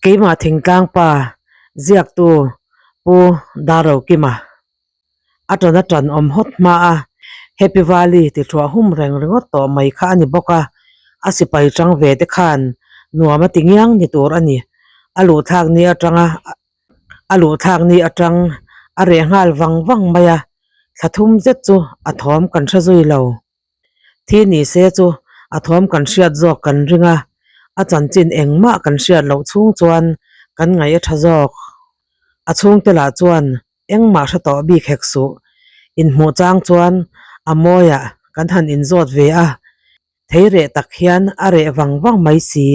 Keimah thingtlang pa ziaktu Pu Darokima a tan a tan awm hawt hma a, Happy Valley ti thuah hum reng ringawt tawh mai kha a ni bawk a, a sipai tang ve te khan nuam a ti ngiang ni tur a ni. A luhthlak ni atanga a luhthlak ni atang a reh nghal vang vang mai a, thla thum zet chu a thawm kan hre zui lo. Thi ni se chu a thawm kan hriat zawk kan ring a, a chanchin engmah kan hriat loh chhung chuan kan ngaih a tha zawk. A chhungte lah chuan engmah hre tawh bik hek suh. Inhmuh chang chuan a mawiah kan han inzawt ve a, thei reh tak hian a reh vang vang mai si.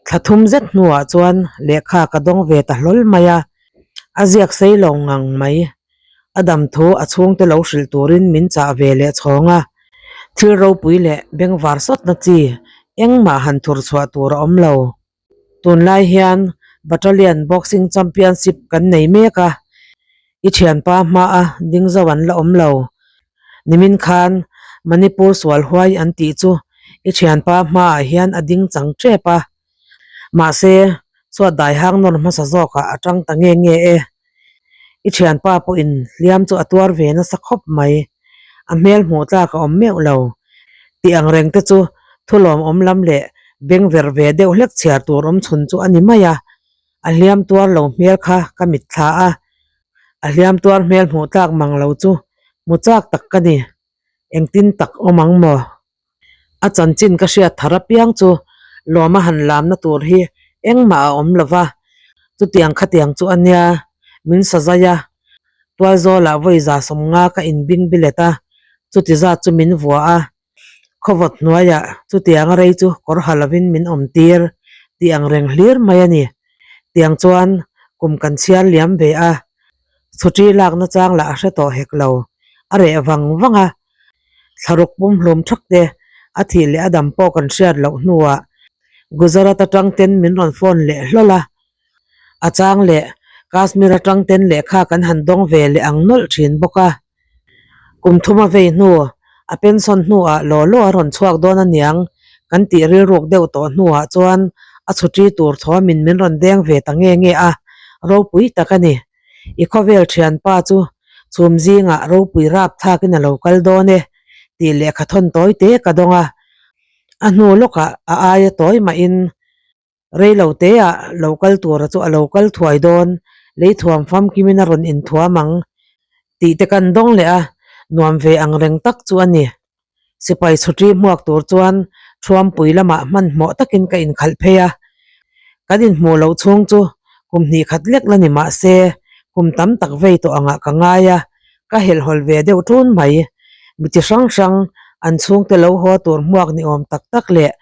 Thla thum zet hnuah chuan lehkha ka dawng ve ta hlawl mai a, a ziak sei lo ngang mai. A dam thu a chhungte lo hrilh turin min chah ve leh chhawng a, thil ropui leh bengvar sawtna chi engmah han thur chhuah tur a awm lo. Tunlai hian Battalion Boxing Championship kan nei mek a, i thianpa hmaa ding zo an la awm lo. Nimin khan Manipur sual huai an tih chu i thianpa hmaah hian a ding chang tep a, mahse chuat dai hang nawr hmasa zawkah a tang ta nge nge e. I thianpa pawhin hliam chu a tuar ve nasa khawp mai. A hmel hmuh tlak a awm meuh lo. Tih ang reng te chu thulawm awm lam leh beng ver ve deuh hlek chhiar tur awm chhun chu a ni mai a. A hliam tuar lo hmel kha ka mitthla a, a hliam tuar hmel hmuh tlak mang lo chu hmu chak tak ka ni. Engtin tak awm ang maw? A chanchin ka hriat thar apiang chu lawma han lamna tur hi engmah a awm lo va, chutiang khatiang chu a nia, min sa zai a, tualzawlah vawi za sawmnga ka inbing bilet a, chuti zat chu min vua a, khawvawt hnuaiah chutianga rei chu kawr ha lovin min awm tir tih ang reng hlir mai a ni. Tiang chuan kum kan chhiar liam ve a, chhuṭi lakna chang lah a hre tawh hek lo, a reh vang vang a, Thlaruk pumhlum thak te a thih leh a dam pawh kan hriat loh hnuah Gujarat atang ten min rawn phone leh hlawl a, a chang leh Kashmir atang ten lehkha kan han dawng ve leh ang nawlh thin bawk a. Kum thum a vei hnu, a pension hnuah law law a rawn chhuak dawn aniang kan tih rilruk deuh tawh hnuah chuan a chhuṭi tur thawmin min rawn deng ve ta nge nge a, ropui tak a ni. I khawvel thianpa chu chhum zingah ropui rap thlakin a lo kal dawn e tih lehkha thawn tawi te ka dawng a. A hnu lawkah a aia tawi mahin reilo teah lo kal tura chu a lo kal thuai dawn, lei thuam famkimin a rawn inthuam ang tih te kan dawng leh a, nuam ve ang reng tak chu a ni. Sipai chhuṭi hmuak tur chuan Thuampui lamah hmanhmawh takin ka inkhalh phei a, kan inhmuh loh chhung chu kum hnih khat lek la ni mah se kum tam tak vei tawh angah ka ngai a, ka helhhawl ve deuh ṭun mai. Mi chi hrang hrang an chhungte lo haw tur hmuak ni awm tak tak leh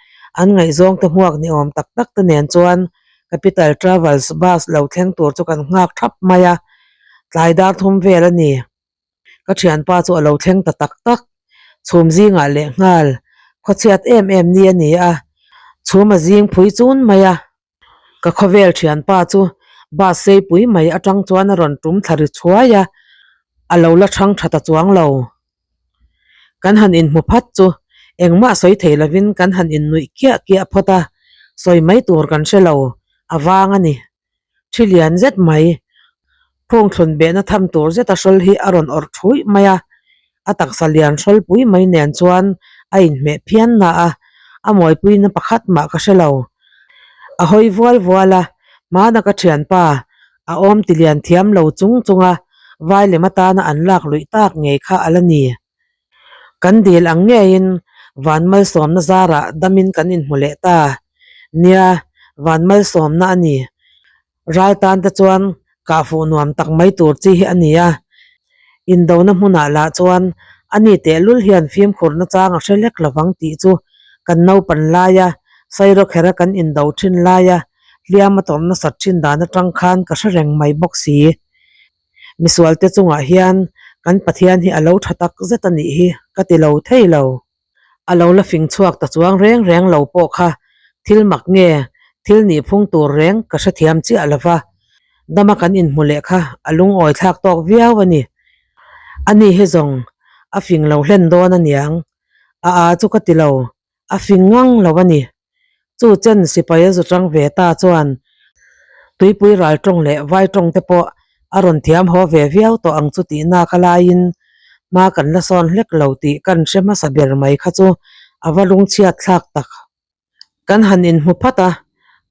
an ngaihzawngte hmuak ni awm tak tak te nen chuan Capital Travels bus lo thleng tur chu kan nghak thap mai a, tlai dar thum vel a ni. Ka thianpa chu a lo thleng ta tak tak. Chhum zingah leh nghal khawchhiat em em ni a ni a, chhum a zing phui chun mai a. Ka khawvel thianpa chu bus seipui mai atang chuan a rawn tum thla ri chhuai a, a lo la thang tha ta chuang lo. Kan han inhmu phat chu engmah sawi thei lovin kan han innuih kiah kiah phawt a, sawi mai tur kan hre lo, a vang a ni. Thi lian zet mai, phung thlun behna tham tur zeta hrawl hi a rawn awrh thuih mai a, a taksa lian hrawlpui mai nen chuan a inhmeh phian na a, a mawipuina pakhat mah ka hre lo. A hawi vual vual a, hmana ka thianpa a awm ti lian thiam lo chung chunga vai lem atana an lak luih tak ngei kha a la ni. Kan dil ang ngeiin van malsawmna zarah damin kan inhmu leh ta. Nia, van malsawmna a ni. Ral tan te chuan kahfuh nuam tak mai tur chi hi a ni a. Indona hmunah lah chuan a ni tehlul hian fimkhurna chang a hre lek lovang tih chu kan naupan laia Sairawkherh a kan indo thin laia hliam a tawrh nasat thin dan atang khan ka hre reng mai bawk si. Misualte chungah hian kan Pathian hi a lo tha tak zet a nih hi ka ti lo thei lo. A lo la fing chhuak ta chuang reng reng lo pawh kha thil mak nge thil nih phung tur reng ka hrethiam chiah lo va, dama kan inhmu leh kha a lungawi thlak tawk viau a ni. Ani hi zawng a fing lo hlen dawn a niang, a a chu ka ti lo, a fing ngang lo a ni. Chu chen sipai a zu tang ve ta chuan. Tuipui ral tawng leh vai tawng te pawh a rawn thiam haw ve viau tawh ang chu tih nak a laiin hma kan la sawn hlek lo tih kan hre hmasa ber mai kha chu a va lungchhiat thlak tak. Kan han inhmu phat a,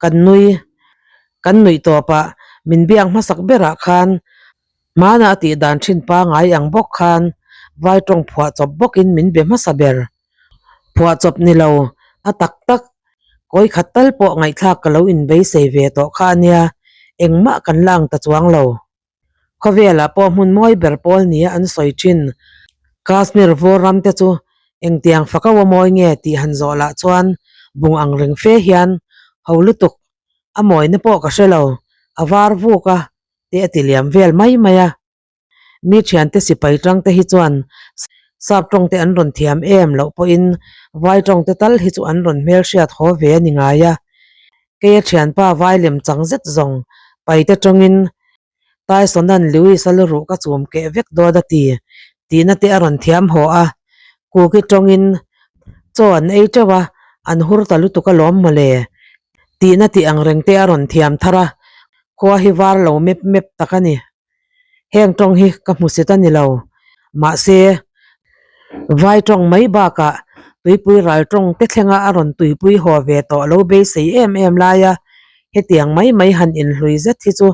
kan nui, kan nuih tawpah min biak hmasak berah khan hmana a tih dan thin pangai ang bawk khan vai tawng phuah chawp bawkin min be hmasa ber. Phuah chawp ni lo, a tak tak, kawi khat tal pawh ngaihthlak ka lo inbeisei ve tawh kha a nia, engmah kan la ang ta chuang lo. Khawvelah pawh hmun mawi ber pawl nia an sawi thin. Kashmir vur ram te chu engtiang fak a mawi nge tih han zawh lah chuan bung ang reng fe hian ho lutuk a mawina pawh ka hre lo, a var vuk a te a ti liam vel mai mai a. Mi thiante sipai tang te hi chuan sap tawng te an rawn thiam em loh pawhin vai tawng te tal hi chu an rawn hmelhriat haw ve a ni ngai a. Keia thianpa vai lem chang zet zawng paite tawngin Tyson-a'n Lewis-a lu ruh ka chum keh vek dawn a ti tihna te a rawn thiam haw a. Kuki tawngin chaw an ei teuh a, an hur ta lutuk alawm mawle tihna tih ang reng te a rawn thiam thar a, khua hi var lo mep mep tak a ni. Heng tawng hi ka hmu set a ni lo. Mahse, vai tawng mai bakah tuipui ral tawng te thlenga a rawn tuipui haw ve tawh lo beisei em em laia hetiang mai mai han inhlui zet hi chu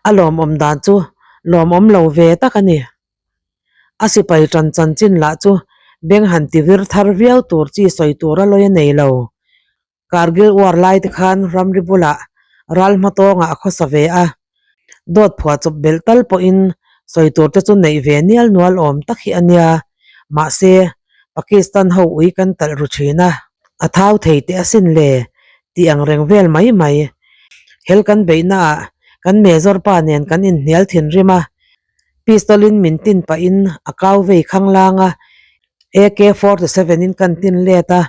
a lawmawm dan chu lawmawm lo ve tak a ni. A sipai tan chanchin lah chu beng han ti vir thar viau tur chi sawi tur a lawi a nei lo. Kargil war lai te khan ramri bulah ral hma tawngah a khawsa ve a, dawt phuah chawp belh tal pawhin sawi tur te chu neih ve nial nual awm tak hi a nia. Mahse, Pakistan ho ui kan talh ru thin a, a thau thei teh asin le tih ang reng vel mai mai. Hel kan beihnaah kan Major pa nen kan inhnial thinrim a, pistol in min tin pahin a kau vei khanglang a, AK-47 in kan tin let a,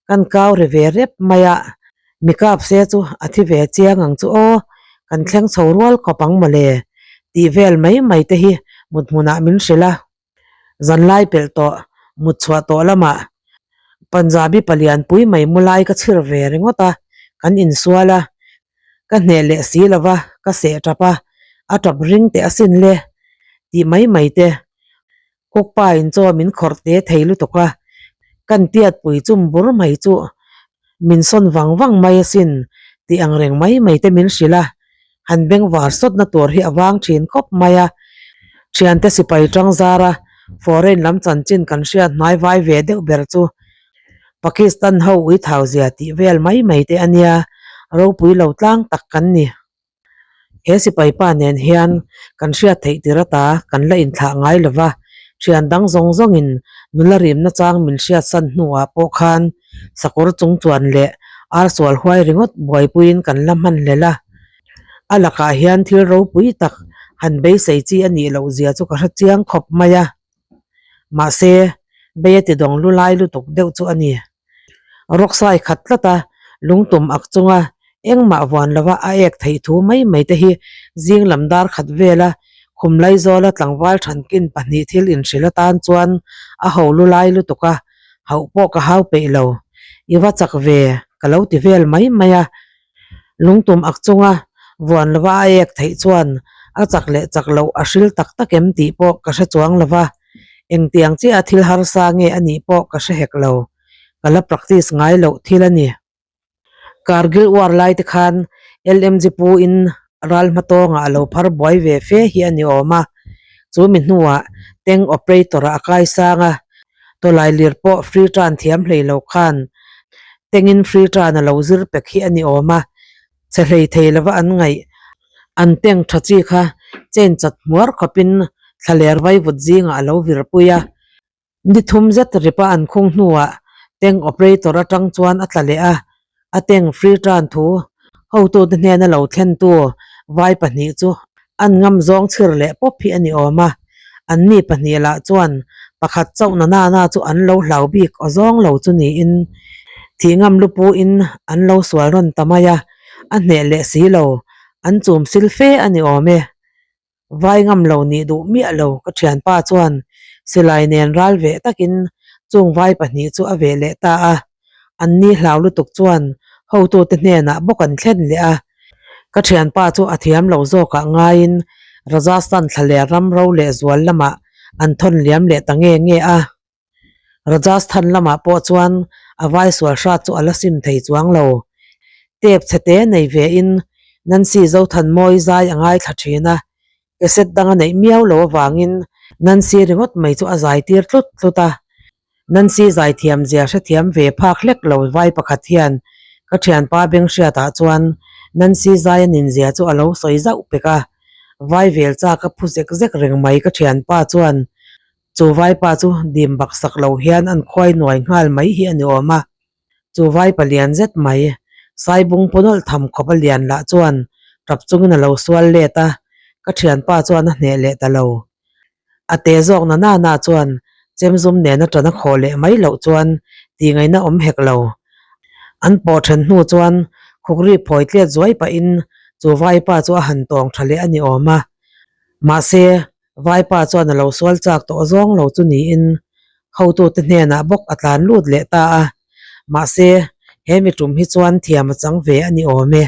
kan kau ri ve rep mai a, mi kap se chu a thi ve chiang ang chu aw, kan thleng chho rual khawp ang mawle tih vel mai mai te hi mut hmunah min hrilh a, zanlai pelh tawh mut chhuah tawh lamah Punjabi palian pui mai mu lai ka chhir ve ringawt a, kan insual a, ka hneh leh si lo va, ka seh tap a, a tap ring teh asin le tih mai mai te. Kawkpa in chaw min khawrh te thei lutuk a, kan tiat pui chum bur mai chu min sawn vang vang mai asin tih ang reng mai mai te min hrilh a, han bengvar sawtna tur hi a vang thin khawp mai a. Thiante sipai tang zara foreign lam chanchin kan hriat hnai vai ve deuh ber chu Pakistan ho ui thau zia tih vel mai mai te a nia, ropui lo tlang tak kan ni. He sipai pa nen hian kan hriat theih tir ata kan la inthlah ngai lo va, thian dang zawng zawngin nula rimna chang min hriat san hnuah pawh khan sakawr chung chuan leh ar sual huai ringawt buaipuiin kan la hman hlel a. A lakah hian thil ropui tak han beisei chi a nih loh zia chu ka hre chiang khawp mai a. Mahse, bei a ti dawng lu lai lutuk deuh chu a ni. Rawksai khat tlat a, lungtum ak chunga engmah vuan lova a ek theih thu mai mai te hi zing lam dar khat vela khum Laizawla tlangval thankin pahnih thil inhrilh atan chuan a ho lu lai lutuk a, hauh pawh ka hau peih lo. I va chak ve, ka lo ti vel mai mai a. Lungtum ak chunga vuan lova a ek theih chuan a chak leh chak loh a hril tak tak em tih pawh ka hre chuang lova. Engtiang chiah a thil harsa nge a nih pawh ka hre hek lo. Ka la practice ngai loh thil a ni. Kargil war lai te khan LMG pu in ral hma tawngah a lo phar buai ve fe hi a ni awm a. Chu mi hnuah tank operator ah a kai sang a, tawlai lir pawh free tan thiam hlei lo khan tank in free tan a lo zir pek hi a ni awm a. Chhe hlei thei lova an ngaih an tank tha chi kha chain chat hmuar khawpin thlaler vaivut zingah a lo virpui a. Ni thum zet ripa an khung hnuah tank operator atang chuan a tla leh a, a tank free tan thu hotute hnena lo thlentu vai pahnih chu an ngam zawng chhir leh pawp hi a ni awm a. Anni pahnih lah chuan pakhat chauh na nana chu an lo hlau bik aw zawng lo chu niin thih ngam lu puin an lo sual rawn ta mai a, a hneh leh si lo, an chum sil fe a ni awm e. Vai ngam lo nih duh miah lo ka thianpa chuan silai nen ral veh takin chung vai pahnih chu a veh leh ta a, anni hlau lutuk chuan hotute hnenah bawk an thlen leh a. Ka thianpa chu a thiam lo zawkah ngaiin Rajasthan thla leh ram ro leh zual lamah an thawn liam leh ta nge nge a. Rajasthan lamah pawh chuan a vai sual hrat chu a la sim thei chuang lo. Tep chhe te nei ve in Nancy Zothanmawi zai a ngaithla thin a, cassette dang a neih miau lo avangin Nancy ringawt mai chu a zai tir tlut tlut a. Nancy zaithiam zia hrethiam ve phak hlek lo vai pakhat hian ka thianpa beng hriatah chuan Nancy zai a nin zia chu a lo sawi zauh pek a, vai vel chak a phu zek zek reng mai ka thianpa chuan Chu vaipa chu dim bak sak lo hian an khuai nuai nghal mai hi a ni awm a. Chu vaipa lian zet mai, Saibung pawnawlh tham khawp a lian lah chuan tap chungin a lo sual let a, ka thianpa chuan a hneh leh ta lo. A te zawk na na na chuan chemzum nena tan a khawh leh mai loh chuan tih ngaihna awm hek lo. An pawh then hnu chuan khukri phawi tlet zuai pahin chu vaipa chu a han tawng tha leh a ni awm a. Mahse, Vaipa chuan a lo sual chak tawh zawng lo chu niin hotute hnenah bawk a tlan lut leh ta a. Mahse, he mi tum hi chuan thiam a chang ve a ni awm e.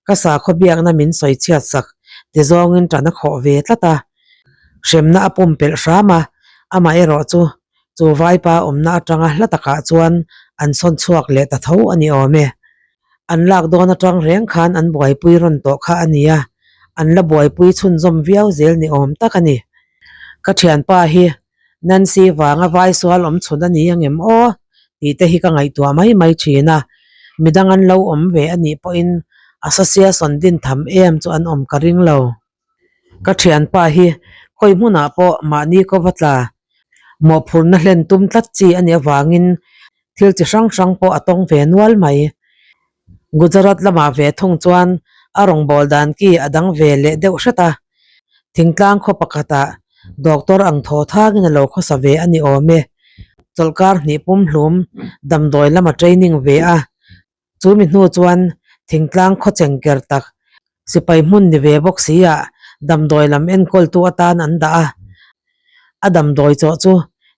Ka sakhaw biakna min sawi chhiat sak ti zawngin tan a khawh ve tlat a. Hremna a pumpelh hram a, amaherawh chu chu Vaipa awmna atanga hla takah chuan an sawn chhuak leh ta tho a ni awm e. An lak dawn atang reng khan an buaipui rawn tawh kha a nia, an la buaipui chhunzawm viau zel ni awm tak a ni. Ka thianpa hi Nancy vanga vai sual awm chhun a ni angem aw tih te hi ka ngaihtuah mai mai thin a, midang an lo awm ve a nih pawhin association din tham em chu an awm ka ring lo. Ka thianpa hi khawi hmunah pawh mahni ko va tla mawhphurhna hlen tum tlat chi a nih avangin thil chi hrang hrang pawh a tawng ve nual mai. Gujarat lamah ve thung chuan a rawngbâwl dan ki a dang ve leh deuh hret a, thingtlang khaw pakhatah doctor ang thaw thangin a lo khawsa ve a ni awm e. Chawlhkar hnih pumhlum damdawi lama training ve a, Chu mi hnu chuan thingtlang khaw chengker tak sipai hmun ni ve bawk si ah damdawi lam enkawltu atan an dah a. A damdawi chawh chu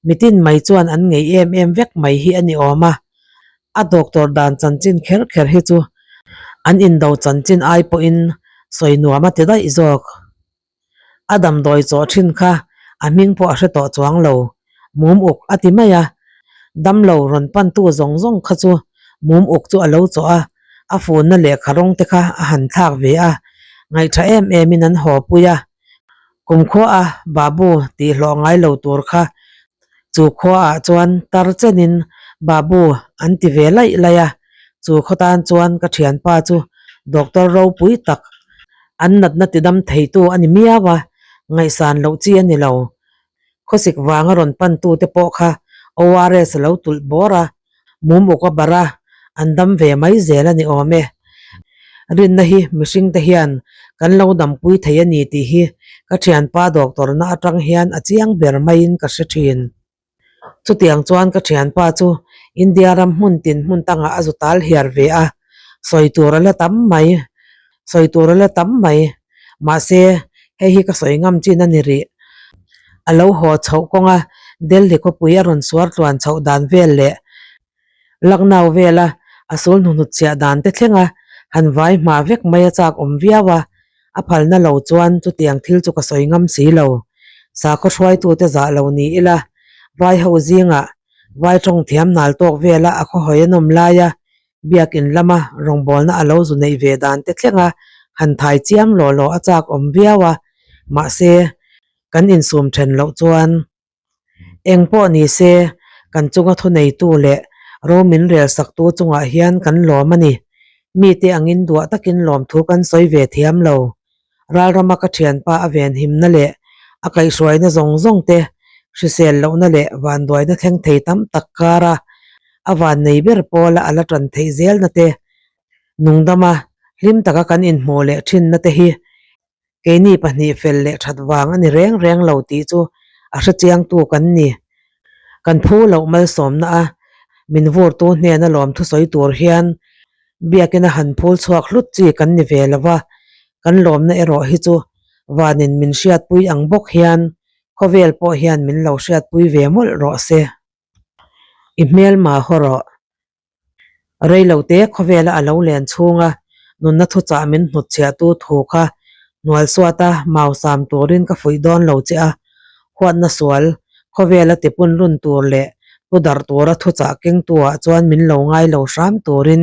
mitin mai chuan an ngei em em vek mai hi a ni awm a. A doctor dan chanchin kher kher hi chu an indo chanchin ai pawhin sawi nuam a ti daih zawk. A damdawi chawh thin kha a hming pawh a hre tawh chuang lo. Mum uk a ti mai a, damlo rawn pantu zawng zawng kha chu mum uk chu a lo chawh a, a funna lehkha rawng te kha a han thlak ve a, ngaihtha em emin an haw pui a. Kumkhua a Babu tih hlawh ngai lo tur kha chu khuaah chuan tar chenin Babu an ti ve laih laih a, chu khaw tan chuan ka thianpa chu doctor ropui tak an natna tidam theitu a ni miau a, ngaihsan loh chi a ni lo. Khawsik vanga rawn pantute pawh kha ORS a lo tulh bawr a, mum uk a barh a, an dam ve mai zel a ni awm e. Rinna hi mihringte hian kan lo dampui thei a ni tih hi ka thianpa doctor-na atang hian a chiang ber maiin ka hre thin. Chutiang chuan ka thianpa chu India ram hmun tin hmun tangah a zu tal hiar ve a, sawi tur a la tam mai, sawi tur a la tam mai. Mahse, hei hi ka sawi ngam chin a ni rih. A lo haw chhoh kawnga Delhi khawpui a rawn suar tluan chhoh dan vel leh Lucknow vela a sul hnuhnut chhiah dan te thlenga han vai hma vek mai a chak awm viau a, a phalna lo chuan chutiang thil chu ka sawi ngam si lo. Sakhaw hruaitute zah lo ni ila, vai ho zingah vai tawng thiam nal tawk vela a khawhawi a nawm laia biakin lama rawngbawlna a lo zu neih ve dan te thlenga han thai chiam law law a chak awm viau a, mahse kan insum then loh chuan Eng pawh ni se, kan chunga thuneitu leh ro min rel saktu chungah hian kan lawm a ni. Mite angin duah takin lawmthu kan sawi ve thiam lo. Ralrama ka thianpa a venhimna leh a kaihhruaina zawng zawng te, hrisel lohna leh vanduaina thleng thei tam tak kara a vannei ber pawla a la tan theih zelna te, nungdama hlim taka kan inhmuh leh thinna te hi Keini pahnih fel leh that vang a ni reng reng lo tih chu a hrechiangtu kan ni. Kan phu loh malsawmna a min vurtu hnena lawmthu sawi tur hian biakina han phul chhuak hlut chi kan ni ve lo va, kan lawmna erawh hi chu vanin min hriatpui ang bawk hian khawvel pawh hian min lo hriatpui ve mawlh rawh se. I hmelma haw rawh. Reilote khawvela a lo len chhunga. Nunna thuchah min hnutchhiahtu thu kha hnual suata mausam turin ka fuih dawn lo che a, huatna sual khawvela tipun lun tur leh pu darh tura thuchah kengtuah chuan min lo ngai lo hram turin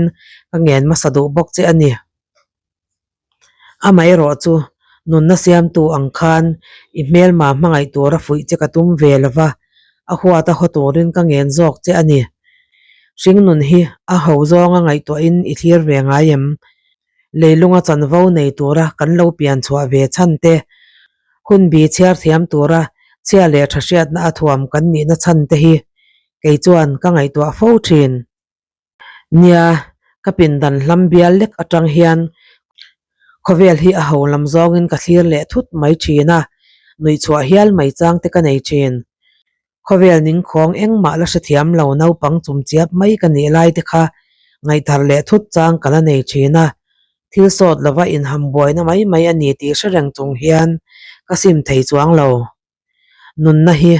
ka ngen hmasa duh bawk che a ni. Amaherawh chu nunna siamtu ang khan i hmelma hmangaih tura fuih che ka tum ve lo va, a huat a haw turin ka ngen zawk che a ni. Hringnun hi a ho zawnga ngaihtuahin i thlir ve ngai em? Leilunga chanvo nei tura kan lo pian chhuah ve chhan te, hun bi chhiar thiam tura chhia leh tha hriatna a thuam kan nihna chhan te hi kei chuan ka ngaihtuah fo thin. Nia, ka pindan hlam bial lek atang hian khawvel hi a ho lam zawngin ka thlir leh thut mai thin a, nuihchhuah hial mai chang te ka nei thin. Khawvel ningkhawng engmah la hrethiam lo naupang chumchiap mai ka nih lai te kha ngaihthar leh thut chang ka la nei thin a, thil sawt lova inham buaina mai mai a ni tih hre reng chung hian ka sim thei chuang lo. Nunna hi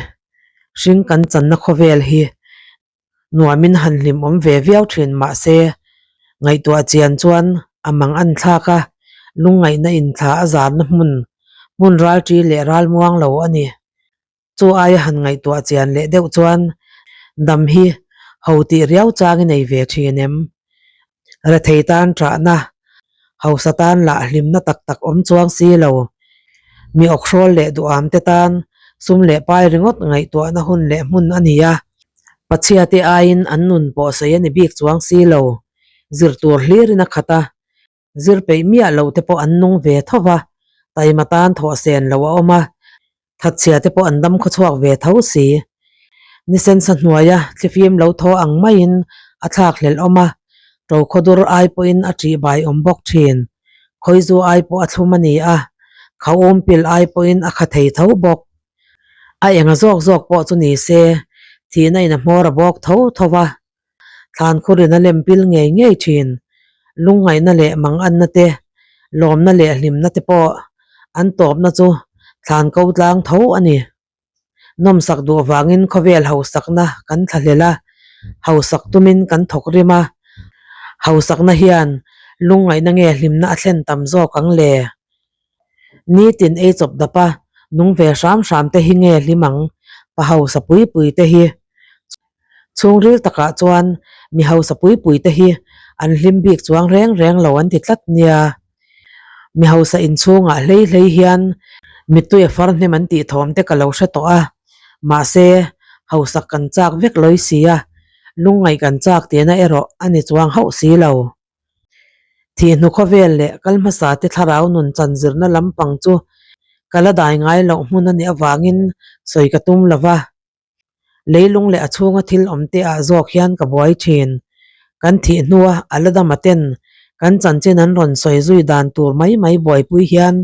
hring kan channa khawvel hi Nuamin han hlimawm ve viau thin mahse, ngaihtuah chian chuan a mang an thlak a, lungngaihna inthla a zarna hmun, hmun ralṭi leh ralmuang lo a ni. Chu aia han ngaihtuah chian leh deuh chuan dam hi ho tih riau chang i nei ve thin em? Rethei tan ṭahna, hausa tan lah hlimna tak tak awm chuang si lo. Mi awkhrawl leh duham te tan sum leh pai ringawt ngaihtuahna hun leh hmun a ni a, pachhia te aiin an nun pawh sawi a ni bik chuang si lo. Zir tur hlirin a khat a, zir peih miah lo te pawh an nung ve tho va, taima tan thawh sen lo a awm a, Thatchhia te pawh an dam khawchhuak ve tho si. Ni sensa hnuaia thlifim lo thaw ang maiin a thlak hlelh awm a, to khawdur ai pawhin a ṭih bai awm bawk ṭhin. Khawizu ai pawh a thlum a ni a, khauhawm pil ai pawhin a kha thei tho bawk. A enga zawk zawk pawh chu ni se, thihna in a hmawr a bawk tho tho va, Thlan khurin a lem pil ngei ngei thin. Lungngaihna leh manganna te, lawmna leh hlimna te pawh an tawpna chu thlan ko tlang tho a ni. Nawmsak duh vangin khawvel hausakna kan thlahlel a, hausak tumin kan thawk rim a. Hausakna hian lungngaihna nge hlimna a thlen tam zawk ang le? Nitin ei chawp dap a, nung ve hram hram te hi nge hlim ang? Pa hausa pui pui te hi. Chhungril takah chuan mi hausa pui pui te hi an hlim bik chuang reng reng lo an ti tlat nia. Mi hausa inchhungah hlei hlei hian mittui a far hnem an tih thawm te ka lo hre tawh a, mahse hausak kan chak vek lawi si a, lungngaih kan chak tihna erawh a ni chuang hauh si lo. Thihnu khawvel leh kal hmasa te thlarau nun chan zirna lampang chu ka la dai ngai loh hmun a nih avangin sawi ka tum lo va. Leilung leh a chhunga thil awm te ah zawk hian ka buai thin. Kan thih hnua a la dama ten kan chanchin an rawn sawi zui dan tur mai mai buaipui hian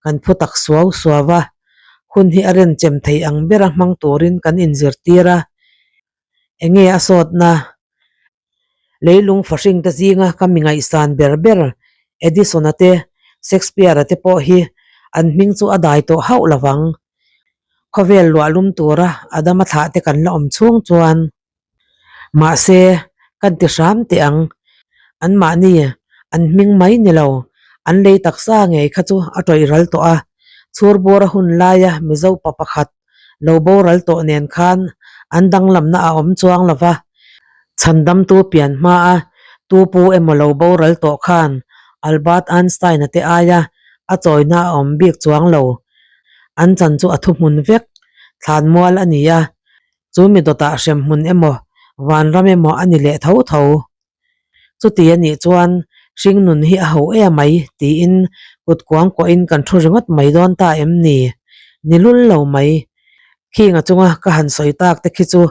kan phu tak suau suau va. Hun hi a renchem thei ang bera hmang turin kan inzirtir a. Enge a sawtna? Leilung fahring te zinga ka mi ngaihsan ber ber Edison-a te, Shakespeare-a te pawh hi an hming chu a dai tawh hauh lo vang. Khawvel luah lum tura Adama thlah te kan la awm chhung chuan. Mahse, kan ti hram teh ang. Anmahni an hming mai ni lo, an lei taksa ngei kha chu a tawih ral tawh a. Chhurbura hun laia Mizo pa pakhat lo boral tawh nen khan an danglamna a awm chuang lo va, chhandamtu pian hmaa tu pu emaw lo boral tawh khan Albert Einstein-a te aia a chawina a awm bik chuang lo. An chan chu a thuhmun vek, thlanmual a ni a, chu mi dawtah hremhmun emaw vanram emaw a ni leh tho tho. Chuti a nih chuan hringnun hi a ho em mai tiin kut kuang kuahin kan thu ringawt mai dawn ta em ni? Ni lul lo mai. Khinga chunga ka han sawi tak te khi chu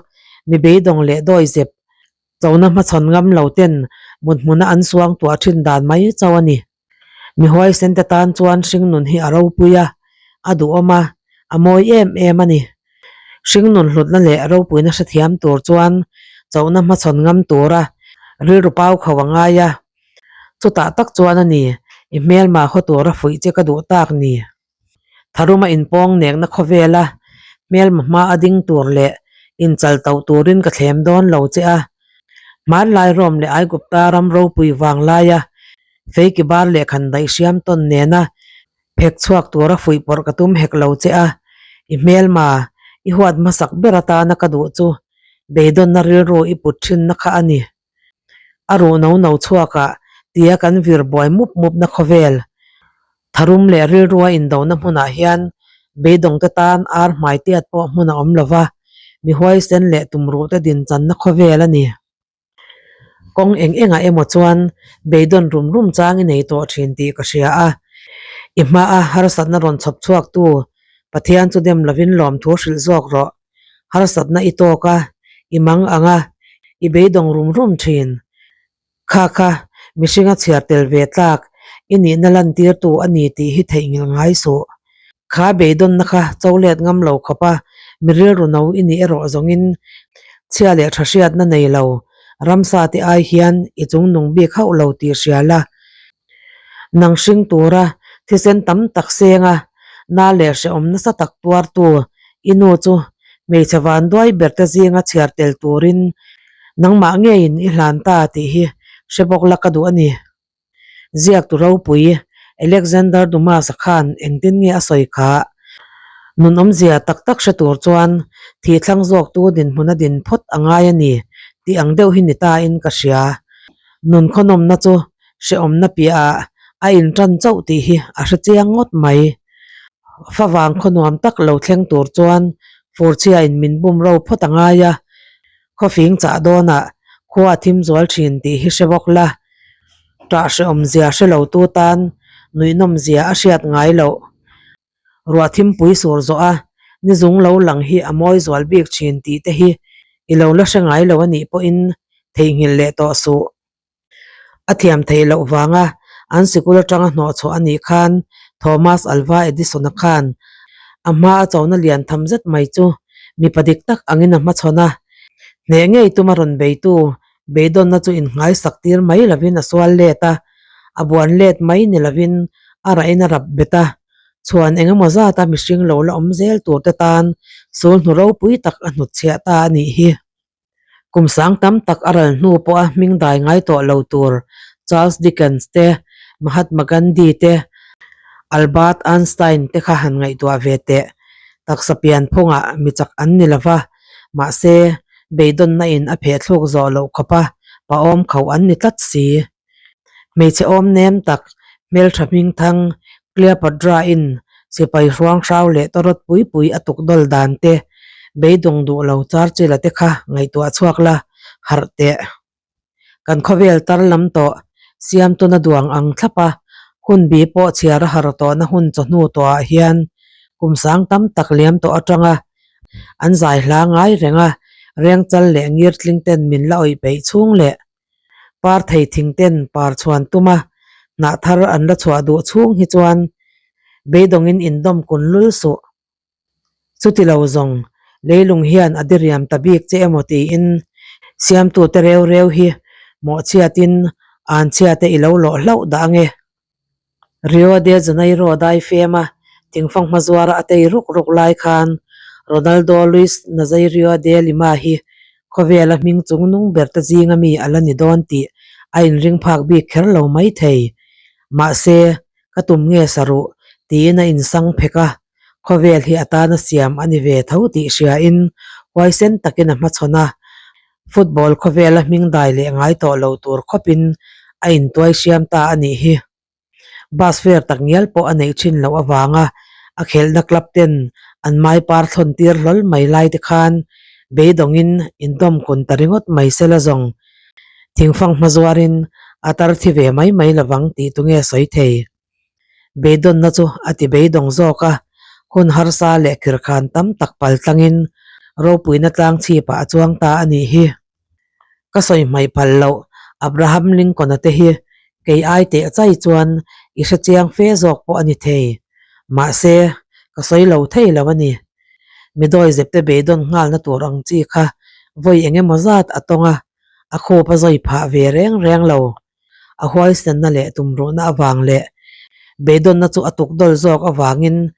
mi beidawng leh dawi zep chona hmachhawn ngam lo ten mut hmuna an suang tuah thin dan mai chauh a ni. Mi huaisen te tan chuan hringnun hi a ropui a, a duhawm a, a mawi em em a ni. Hringnun hlutna leh ropuina hrethiam tur chuan chauhna hmachhawn ngam tura rilru pau kho a ngai a. Chutah tak chuan a ni, i hmelma haw tura fuih che ka duh tak ni. Tharuma inpawng nekna khawvela hmelma hma a ding tur leh inchal tauh turin ka thlem dawn lo che a. Hmanlai Rome leh Aigupta ram ropui vang laia. Feiki bar leh khandaih hriam tawn nena phek chhuak tura fuih pawrh ka tum hek lo che a, i hmelma, i huat hmasak ber atana ka duh chu beidawnna rilru i put thinna kha a ni. A ruh no no chhuakah tia kan vir buai mup mupna khawvel, tharum leh rilrua indona hmunah hian beidawngte tan ar hmai tiat pawh hmun a awm lo va, mi huaisen leh tumruhte dinchanna khawvel a ni. Kawng eng engah emaw chuan beidawn rum rum chang i nei tawh thin tih ka hria a, i hmaa harsatna rawn chhawp chhuaktu Pathian chu dem lovin lawmthu hrilh zawk rawh. Harsatna i tawk a, i mang ang a, i beidawng rum rum thin. Kha kha, mihringa chhiar tel ve tlak i nihna lantirtu a ni tih hi theihnghilh ngai suh. Kha beidawnna kha cho let ngam lo khawp a, mi rilru no i nih erawh zawngin chhia leh tha hriatna nei lo ramsa te ai hian i chung nung bik hauh lo tih hria la. Nang hring tura thisen tam tak senga na leh hrehawm nasa tak tuartu i nu chu hmeichhe vanduai ber te zinga chhiar tel turin nangmah ngeiin i hlan ta tih hi hre bawk la ka duh a ni. Ziaktu ropui Alexander Dumas-a khan engtin nge a sawi kha? Nun awmzia tak tak hre tur chuan thih thlang zawktu dinhmun a din phawt a ngai a ni tih ang deuh hi ni tain ka hria. Nun khawnawmna chu hrehawmna piahah a intan chauh tih hi a hre chiang ngawt mai. Favang khawnuam tak lo thleng tur chuan furchhiain min bum ro phawt a ngai a, Khawfing chah dawnah khua a thim zual thin tih hi hre bawk la, ṭah hrehawmzia hre lo tu tan nuihnawmzia a hriat ngai loh. Ruah thimpui sur zawh a, ni zung lo lang hi a mawi zual bik thin tih te hi i lo la hre ngai lo a nih pawhin theihnghilh leh tawh suh. A thiam theih loh vanga an sikul atanga hnawhchhuah a nih khan Thomas Alva Edison-a khan a hma a chona lian tham zet mai chu mipa dik tak angin a hmachhawn a, hneh ngei tuma rawn beitu beidawnna chu inngaisak tir mai lovin a sual let a, a buan let mai ni lovin a rahin a rap bet a, chhuan eng emaw zata mihring lo la awm zel turte tan sul hnu ropui tak a hnutchhiah ta a nih hi. Kum sang tam tak a ral hnu pawha hming dai ngai tawh lo tur Charles Dickens te, Mahatma Gandhi te, Albert Einstein te kha han ngaihtuah ve teh. Taksa pian phungah mi chak an ni lova, mahse beidawnna in a phehthluk zawh loh khawpa paawm khauh an ni tlat si. Hmeichhe awm nem tak, hmeltha hmingthang Cleopatra in sipai hruang hrau leh tawrawt pui pui a tuk dawl dan te, beidawng duh lo Churchill-a te kha ngaihtuah chhuak la, harh teh. Kan khawvel tar lam tawh, siamtuna duang ang thlap a, hun bi pawh chhiar a har tawhna hun chawhnu tawhah hian kum sang tam tak liam tawh atanga an zai hla ngai reng a, rengchal leh ngirtling ten min la awih peih chhung leh Par thei thing ten par chhuan tum a, hnah thar an la chhuah duh chhung hi chuan beidawngin indawm kun lul suh. Chuti lo zawng, leilung hian a diriam ta bik che emaw tiin siamtute reu reu hi mawhchhiatin anchhiate i lo lawh hlauh dah ange. Rio de Janeiro daifem a thingfang hma zuara a tei ruk ruk lai khan Ronaldo Luis Nazario de Lima hi khawvela hming chung nung ber te zinga mi a la ni dawn tih a inring phak bik kher lo mai thei. Mahse, ka tum nge sa ruh tiin a insang phek a, khawvel hi a tana siam a ni ve tho tih hriain huaisen takin a hmachhawn a, Football khawvela hming dai leh ngai tawh lo tur khawpin a intuai hriam ta a nih hi. Bus fare tak ngial pawh a neih thin loh avanga a khelhna club ten an mai par thlawn tir hlawl mai lai te khan beidawngin intawm kun ta ringawt mai sela zawng thingfang hma zuarin a tar thi ve mai mai lovang tih tunge sawi thei. Beidawnna chu a ti beidawng zawk a, hun harsa leh khirkhan tam tak pal tlangin ropuina tlang chhipah a chuang ta a nih hi. Ka sawi hmaih phal loh Abraham Lincoln-a te hi kei ai teh chai chuan i hre chiang fe zawk pawh a ni thei. Mahse, ka sawi lo thei lo a ni. Mi dawizepte beidawn nghalna tur ang chi kha vawi eng emaw zat a tawng a, a khup a zawi phah ve reng reng lo. A huaisenna leh tumruhna avang leh beidawnna chu a tuk dawl zawk avangin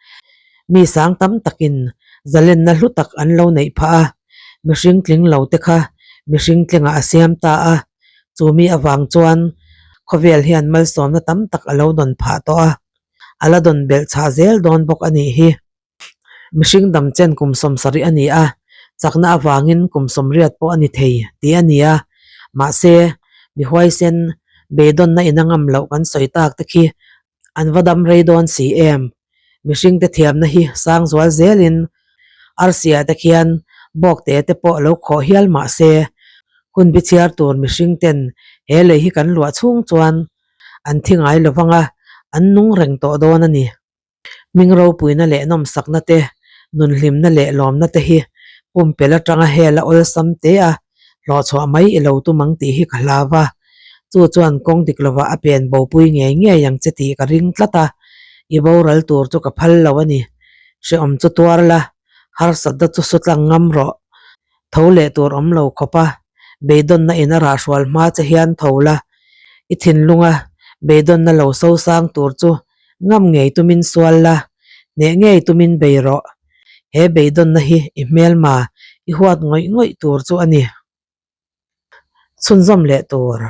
mi sang tam takin zalenna hlu tak an lo neih phah a, mihring tling lo te kha mihring tlingah a siam ta a, chu mi avang chuan. Khawvel hian malsawmna tam tak a lo dawn phah tawh a, a la dawn belh chhah zel dawn bawk a nih hi. Mihring dam chen kum 70 a ni a, chakna avangin kum 80 pawh a ni thei tih a ni a. Mahse, mi huaisen beidawnna in a ngam loh kan sawi tak te khi an va dam rei dawn si em? Mihringte thiamna hi sang zual zelin arsia te khian bawkte te pawh lo khawh hial mah se, hun bi chhiar tur mihringten he lei hi kan luah chhung chuan an thi ngai lo vang a, an nung reng tawh dawn a ni. Hming ropuina leh nawmsakna te, nunhlimna leh lawmna te hi pumpelh atanga hel a awlsam te a, hlawhchhuah mai i lo tum ang tih hi ka hlau va, chu chuan kawng dik lovah a pen bopui ngei ngei ang che tih ka ring tlat a, i boral tur chu ka phal lo a ni. Hrehawm chu tuar la, harsatna chu sutlang ngam rawh. Tho leh tur awm lo khawp a, beidawnna in a rahhrual hma che hian tho la, i thinlunga beidawnna lo sosang tur chu ngam ngei tumin sual la, hneh ngei tumin bei rawh. He beidawnna hi i hmelma i huat ngawih ngawih tur chu a ni. Chhunzawm leh tur.